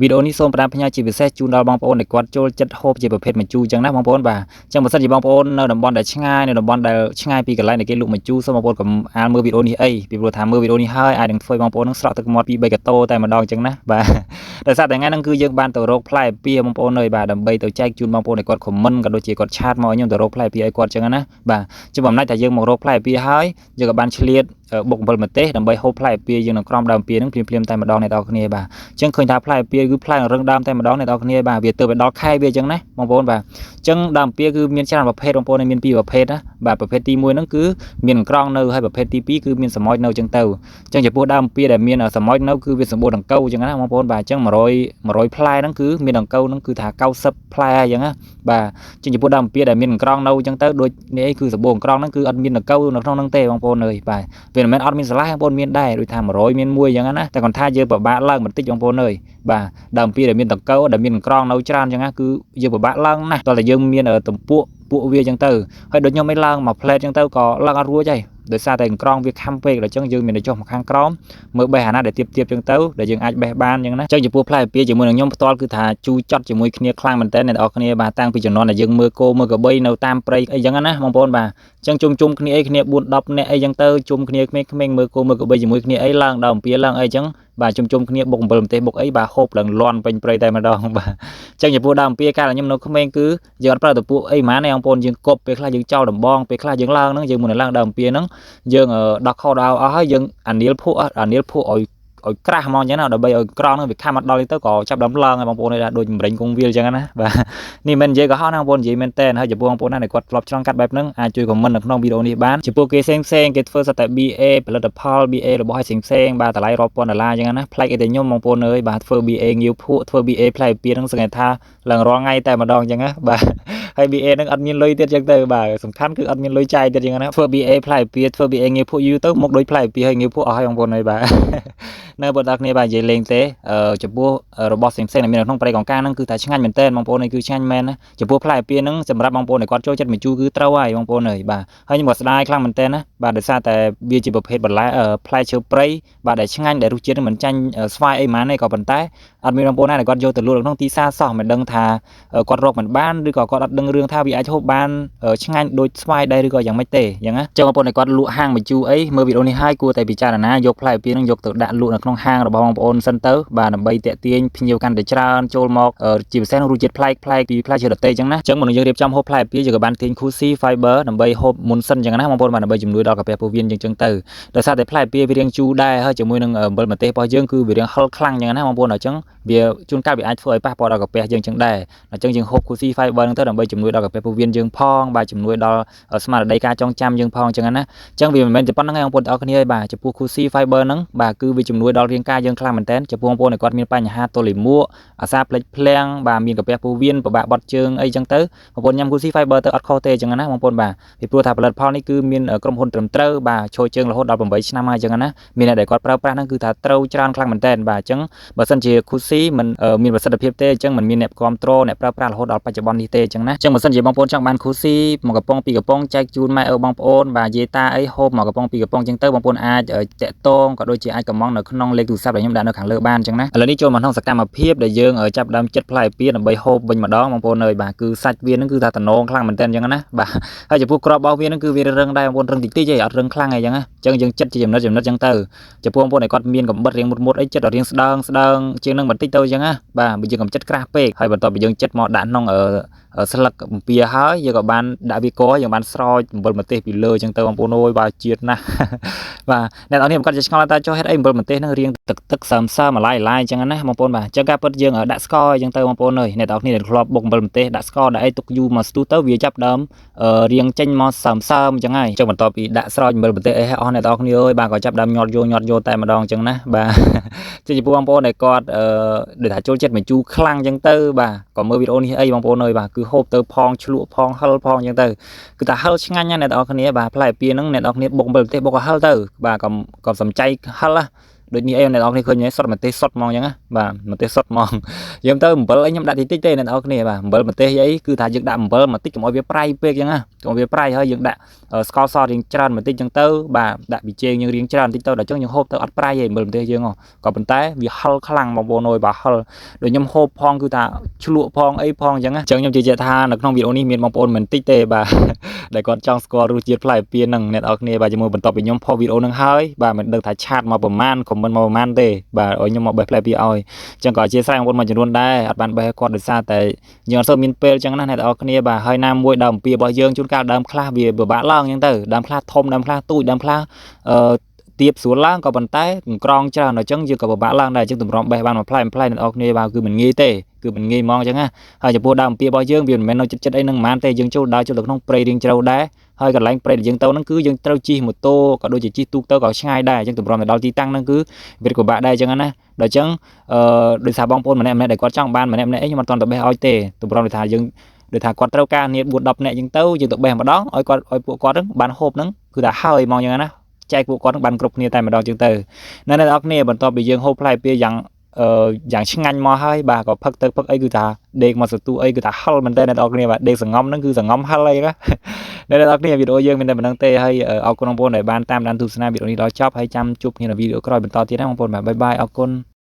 វីដេអូនេះសូមផ្ដាំផ្ញើជាពិសេសជូនដល់បងប្អូនដែលគាត់ចូលចិត្តហូបជាប្រភេទម្ជូរចឹងណាបងប្អូនបាទចឹងបើសិនជាបងប្អូននៅតំបន់ដែលឆ្ងាយនៅតំបន់ដែលឆ្ងាយពីកន្លែងដែលគេលក់ម្ជូរសូមបងប្អូនកុំអាលមើលវីដេអូនេះអីពីព្រោះថាមើលវីដេអូនេះហើយអាចនឹងធ្វើឲ្យបងប្អូននឹងស្រក់ទឹកមាត់ពី3កតោតែម្ដងចឹងណាបាទដោយសារតែថ្ងៃហ្នឹងគឺយើងបានទៅរកផ្លែពៀបងប្អូនអើយបាទដើម្បីទៅចែកជូនបងប្អូនដែលគាត់ comment ក៏ដូចជាគាត់ chat មកឲ្យខ្ញុំទៅរកផ្លែពៀឲ្យគាត់ចឹងណាបាទជាបំណាច់ថាយើងមករកផ្លែពៀហើយយើងក៏បានឆ្លៀតបុកអំបិលម្ទេសដើម្បីហូបផ្លែពៀយើងនឹងក្រំដើមពៀហ្នឹងភ្លាមៗតែម្ដងអ្នកនរគ្នាបាទ ចឹងឃើញថាផ្លែពៀគឺផ្លែរឹងដើមតែម្ដងអ្នកនរគ្នាបាទវាទៅไปដល់ខែវាចឹងណាបងប្អូនបាទចឹងដើមពៀគឺមានច្រើនប្រភេទបងប្អូនមានពីរប្រភេទណាបាទប្រភេទទី1ហ្នឹងគឺមានក្រងនៅហើយប្រភេទទី2គឺមានសមោចនៅចឹងទៅចឹងចំពោះដើមពៀដែលមានសមោចនៅគឺវាសម្បូរដង្កូវចឹងណាបងប្អូនបាទចឹង100 100ផ្លែហ្នឹងគឺមានដង្កូវហ្នឹងគឺថា90ផ្លែហើយចឹងណាបាទចឹងចំពោះដើមពៀដែលមានក្រងនៅចឹងទៅដូចនេះអីគឺសម្បូរក្រងហ្នឹងគឺអត់មានដង្កូវនៅក្នុងហ្នឹងទេបងប្អូនអើយបាទវាមិនមែនអត់មានស្រឡះបងប្អូនមានដែរដូចថា100មាន1ចឹងណាតែគាត់ថាយើងពិបាកឡើងបន្តិចបងប្អូនអើយបាទដើមពីដែលមានដង្កូវដែលមានក្រងនៅច្រើនចឹងណាគឺយើងពិបាកឡើងណាស់តោះតែយើងមានទំពួកពួកវាចឹងទៅហើយដូចខ្ញុំមិនឡើងមកផ្លែតចឹងទៅក៏ឡើងអត់រួចហើយដោយសារតែក្រងវាខំពេកដល់ចឹងយើងមានតែចុះមកខាងក្រោមមើលបេះអាណាដែលទៀបទៀបចឹងទៅដែលយើងអាចបេះបានចឹងណាចឹងចំពោះផ្លែពៀជាមួយនឹងខ្ញុំផ្ទាល់គឺថាជូរចត់ជាមួយគ្នាខ្លាំងមែនតើអ្នកនរគ្នាបាទតាំងពីជំនាន់ដែលយើងមើលគោមើលក្របីនៅតាមព្រៃអីចឹងណាបងប្អូនបាទចឹងជុំជុំគ្នាអីគ្នា4 10នាក់អីចឹងទៅជុំគ្នាក្មេងៗមើលគោមើលក្របីជាមួយគ្នាអីឡើងដល់អំពាឡើងអីចឹងបាទជុំជុំគ្នាបុកអំបិលម្ទេសបុកអីបាទហូបឡើងលន់ពេញព្រៃតែម្ដងបាទចឹងចំពោះដើមអំពាកាលខ្ញុំនៅក្មេងគឺយើងអត់ប្រើតពួកអីហ្មងទេបងប្អូនយើងគប់ពេលខ្លះយើងចោលដំបងពេលខ្លះយើងឡើងហ្នឹងយើងមុននឹងឡើងដើមអំពាហ្នឹងយើងដោះខោដោអស់ហើយយើងអានីលភក់អានីលភក់ឲ្យឲ្យក្រាស់ហ្មងអញ្ចឹងណាដើម្បីឲ្យក្រងហ្នឹងវាខាំអត់ដល់ទៅក៏ចាប់ដើមឡើងហើយបងប្អូននេះដូចម្រេញគង់វាលអញ្ចឹងណាបាទនេះមិននិយាយកុហកណាបងប្អូននិយាយមែនតើហើយចំពោះបងប្អូនណាដែលគាត់ធ្លាប់ឆ្លងកាត់បែបហ្នឹងអាចជួយ comment នៅក្នុងវីដេអូនេះបានចំពោះគេផ្សេងផ្សេងគេធ្វើសតតែ BA ផលិតផល BA របស់ឲ្យផ្សេងផ្សេងបាទតម្លៃរាប់ពាន់ដុល្លារអញ្ចឹងណាប្លែកអីតែខ្ញុំបងប្អូនអើយបាទធ្វើ BA ងាវភក់ធ្វើ BA ផ្លែពៀហ្នឹងសង្កេតថាឡើងរាល់ថ្ងៃតែម្ដងអញ្ចឹងណាបាទហើយ BA ហ្នឹងអត់មានលុយទៀតអញ្ចឹងទៅបាទសំខាន់គឺអត់មានលុយចាយទៀតអញ្ចឹងណាធ្វើ BA ផ្លែពៀធ្វើ BA ងាវភក់យូរទៅមុខដូចផ្លែពៀហើយងាវភក់អស់ហើយបងប្អូនអើយបាទនៅបងប្អូនគ្នាបាទនិយាយលេងទេចំពោះរបស់ផ្សេងៗដែលមាននៅក្នុងព្រៃកង្កាហ្នឹងគឺថាឆ្ងាញ់មែនតើបងប្អូននេះគឺឆ្ងាញ់មែនណាចំពោះផ្លែពៀហ្នឹងសម្រាប់បងប្អូនដែលគាត់ចូលចិត្តម្ជូរគឺត្រូវហើយបងប្អូនអើយបាទហើយខ្ញុំក៏ស្ដាយខ្លាំងមែនតើណាបាទដោយសារតែវាជាប្រភេទបន្លែផ្លែឈើព្រៃបាទដែលឆ្ងាញ់ដែលរសជាតិមិនចាញ់ស្វាយអីហ្មងទេក៏ប៉ុន្តែអត់មានបងប្អូនណាដែលគាត់យកទៅលក់នៅក្នុងទីផ្សារសោះមិនដឹងថាគាត់រកមិនបានឬក៏គាត់អត់ដឹងរឿងថាវាអាចហូបបានឆ្ងាញ់ដូចស្វាយដែរឬក៏យ៉ាងម៉េចទេអញ្ចឹងណាចឹងបងប្អូនដែលគាត់លក់ហាងម្ជូរអីមើលវីដេអូនេះហើយគួរតែពិចារណាយកផ្លែពៀនឹងយកទៅដាក់លក់នៅក្នុងហាងរបស់បងប្អូនសិនទៅបាទដើម្បីតាក់ទាញភ្ញៀវកាន់តែច្រើនចូលមកជាពិសេសរសជាតិប្លែកប្លែកពីផ្លែឈើដទៃអញ្ចឹងណាចឹងមុននឹងយើងរៀបចំហូបផ្លែពៀយើងក៏បានទាញ Kusi Fiber ដើម្បីហូបមុនសិនអញ្ចឹងណាបងប្អូនបាទដើម្បីជំនួយដល់កាពះពោះវៀនអញ្ចឹងទៅដោយសារតែផ្លែពៀវារាងជូរដែរហើយជាមួយនឹងអំបិលម្ទេសរបស់យើងគឺវារាងហឹរខ្លាំងអញ្ចឹងណាបងប្អូនអញ្ចឹងវាជួនកាលវាអាចធ្វើឲ្យប៉ះពាល់ដល់កាពះយើងអញ្ចឹងដែរអញ្ចឹងយើងហូប Kusi Fiber ហ្នឹងទៅដើម្បីជំនួយដល់កាពះពោះវៀនយើងផងបាទជំនួយដល់ស្មារតីការចងចាំយើងផងអញ្ចឹងណាអញ្ចឹងវាមិនមែនតែប៉ុណ្្នឹងឯងបងប្អូនទាំងអស់គ្នាទេបាទចំពោះ Kusi Fiber ហ្នឹងបាទគឺវាជំនួយដល់រាងកាយយើងខ្លាំងមែនតើចំពោះបងប្អូនដែលគាត់មានបញ្ហាទល់លាមកអាសាភ្លេចភ្លាំងបាទមានកាពះពោះវៀនពិបាកបត់ជើងអីចឹងទៅបងប្អូនញ៉ាំ Kusi Fiber ទៅអត់ខុសទេអញ្ចឹងណាបងប្អូនបាទពីព្រោះថាផលិតផលនេះគឺមានក្រុមហ៊ុនត្រឹមត្រូវបាទឈរជើងរហូតដល់8ឆ្នាំហើយអញ្ចឹងណាមានអ្នកដែលគាត់ប្រើប្រាស់ហ្នឹងគឺថាត្រូវច្រើនខ្លាំងមែនតើបាទអញ្ចឹងបើសិនជា Kusi មិនមានប្រសិទ្ធភាពទេអញ្ចឹងមិនមានអ្នកគ្រប់គ្រងអ្នកប្រើប្រាស់រហូតដល់បច្ចុប្បន្ននេះទេអញ្ចឹងណាអញ្ចឹងបើសិនជាបងប្អូនចង់បាន Kusi មួយកំប៉ុងពីរកំប៉ុងចែកជូនម៉ែឪបងប្អូនបាទយាយតាអីហូបមួយកំប៉ុងពីរកំប៉ុងអញ្ចឹងទៅបងប្អូនអាចតាក់ទងក៏ដូចជាអាចកំងនៅក្នុងលេខទូរស័ព្ទដែលខ្ញុំដាក់នៅខាងលើបានអញ្ចឹងណាឥឡូវនេះចូលមកក្នុងសកម្មភាពដែលយើងចាប់ដើមចិត្តផ្លែពៀដើម្បីហូបវិញម្ដងបងប្អូនអើយបាទគឺសាច់វានឹងគឺថាតំណងខ្លាំងមែនតើអញ្ចឹងណាបាទហើយចំពោះក្របរបស់វានឹងគឺវារឹងដែរបងប្អូនរឹងតិចតិចទេអត់រឹងខ្លាំងអីចឹងណាអញ្ចឹងយើងចិត្តជាចំណិតចំណិតអញ្ចឹងទៅចំពោះបងប្អូនដែលគាត់មានកំបិតរៀងមុតមុតអីចិត្តឲ្យរៀងស្ដើងស្ដើងជាងនឹងបន្តិចទៅអញ្ចឹងណាបាទបើយើងកំចិត្តក្រាស់ពេកហើយបន្ទាប់ពីយើងចិត្តមកដាក់ក្នុងស្លឹកអំពាហើយយើងក៏បានដាក់វាកយើងបានស្រោចអំបិលម្ទេសពីលើអញ្ចឹងទៅបងប្អូនអើយបាទជាតិណាស់បាទអ្នកនរនេះគាត់จะឆ្ងល់ថាចុះហេតុអីអំបិលម្ទេសហ្នឹងរៀងទឹកទឹកសើមសើមបន្លាយបន្លាយអញ្ចឹងណាបងប្អូនបាទអញ្ចឹងការពិតយើងដាក់ស្ករអញ្ចឹងទៅបងប្អូនអើយអ្នកនរគ្នាដែលធ្លាប់បុកអំបិលម្ទេសដាក់ស្ករដាក់អីទុកយូរមកស្ទុះទៅវាចាប់ដើមរៀងចេញមកសើមសើមអញ្ចឹងហើយអញ្ចឹងបន្ទាប់ពីដាក់ស្រោចអំបិលម្ទេសអីហើយអស់អ្នកនរគ្នាអើយបាទក៏ចាប់ដើមញាត់យកញាត់យកតែម្ដងអញ្ចឹងណាបាទជាចំពោះបងប្អូនដែលគាត់ដូចថាចូលចិត្តម្ជូរខ្លាំងអញ្ចឹងទៅបាទក៏មើលវីដេអូនេះអីបងប្អូនអើយបាទគឺហូបទៅផងឆ្លក់ផងហឹលផងអញ្ចឹងទៅគឺថាហឹលឆ្ងាញ់ណាស់អ្នកនរគ្នាបាទផ្លែពៀហ្នឹងអ្នកនរគ្នាបុកអំបិលម្ទេសបុកឲ្យហឹលទៅបាទកុំសំចៃហឹលណា ដូចនេះអីអ្នកនរគ្នាឃើញសុទ្ធម្ទេសសុទ្ធហ្មងអញ្ចឹងណាបាទម្ទេសសុទ្ធហ្មងយើងទៅអំបិលអីខ្ញុំដាក់តិចតិចទេអ្នកនរគ្នាបាទអំបិលម្ទេសអីគឺថាយើងដាក់អំបិលបន្តិចកុំឲ្យវាប្រៃពេកអញ្ចឹងណាកុំឲ្យវាប្រៃហើយយើងដាក់ស្ករសរៀងច្រើនបន្តិចអញ្ចឹងទៅបាទដាក់ប៊ីចេងយើងរៀងច្រើនបន្តិចទៅដល់អញ្ចឹងយើងហូបទៅអត់ប្រៃទេអំបិលម្ទេសយើងក៏ប៉ុន្តែវាហឹរខ្លាំងបងប្អូនអើយបាទហឹរដូចខ្ញុំហូបផងគឺថាឆ្លក់ផងអីផងអញ្ចឹងណាអញ្ចឹងខ្ញុំជឿជាក់ថានៅក្នុងវីដេអូនេះមានបងប្អូនមិនតិចទេបាទ ដែលគាត់ចង់ស្គាល់រសជាតិផ្លែពៀនហ្នឹងអ្នកនរគ្នាបាទជាមួយបន្ទាប់ពីខ្ញុំផុសវីដេអូហ្នឹងហើយបាទមិនដឹងថាchat មកប្រមាណ comment មកប្រមាណទេបាទឲ្យខ្ញុំមកបេះផ្លែពៀឲ្យអញ្ចឹងក៏អធិស្ឋានបងប្អូនមួយចំនួនដែរអត់បានបេះគាត់ដោយសារតែយើងអត់សូវមានពេលអញ្ចឹងណាអ្នកនរគ្នាបាទហើយណាមួយដើមពៀរបស់យើងជួនកាលដើមខ្លះវាពិបាកឡើងអញ្ចឹងទៅដើមខ្លះធំដើមខ្លះទូចដើមខ្លះអឺទៀបស្រួលឡើងក៏ប៉ុន្តែកក្រងច្រើនអញ្ចឹងយើងក៏ពិបាកឡើងដែរអញ្ចឹងទម្រាំបេះបានមួយផ្លែមួយផ្លែអ្នកនរគ្នាបាទគឺមិនងាយទេគឺមិនងាយហ្មងអញ្ចឹងណាហើយចំពោះដើមពៀរបស់យើងវាមិនមែននៅចិត្តចិត្តអីហ្នឹងហ្មងទេយើងចូលដើរចូលទៅក្នុងព្រៃរៀងជ្រៅដែរហើយកន្លែងព្រៃដែលយើងទៅហ្នឹងគឺយើងត្រូវជិះម៉ូតូក៏ដូចជាជិះទូកទៅក៏ឆ្ងាយដែរអញ្ចឹងទម្រាំទៅដល់ទីតាំងហ្នឹងគឺវាពិបាកដែរអញ្ចឹងណាដល់អញ្ចឹងអឺដោយសារបងប្អូនម្នាក់ម្នាក់ដែលគាត់ចង់បានម្នាក់ម្នាក់អីខ្ញុំអត់ទាន់ទៅបេះឲ្យទេទម្រាំថាយើងដូចថាគាត់ត្រូវការនា4 10នាក់អញ្ចឹងទៅយើងទៅបេះម្ដងឲ្យគាត់ឲ្យពួកគាត់ហ្នឹងបានហូបហ្នឹងគឺថាហើយហ្មងអញ្ចឹងណាចែកពួកគាត់ហ្នឹងបានគ្រប់គ្នាតែម្ដងអញ្ចឹងទៅណែអ្នកនរគ្នាបន្ទាប់ពីយើងហូបផ្លែពៀយ៉ាងអឺយ៉ាងឆ្ងាញ់មកហើយបាទក៏ផឹកទៅផឹកអីគឺថាដេកមកសន្ទុះអីគឺថាហឹលមែនតើអ្នកនរគ្នាបាទដេកសងំហ្នឹងគឺសងំហឹលអីណាអ្នកនរគ្នាវីដេអូយើងមានតែប៉ុណ្្នឹងទេហើយអរគុណបងប្អូនដែលបានតាមដានទស្សនាវីដេអូនេះដល់ចប់ហើយចាំជួបគ្នានៅវីដេអូក្រោយបន្តទៀតណាបងប្អូនបាទ bye bye អរគុណ។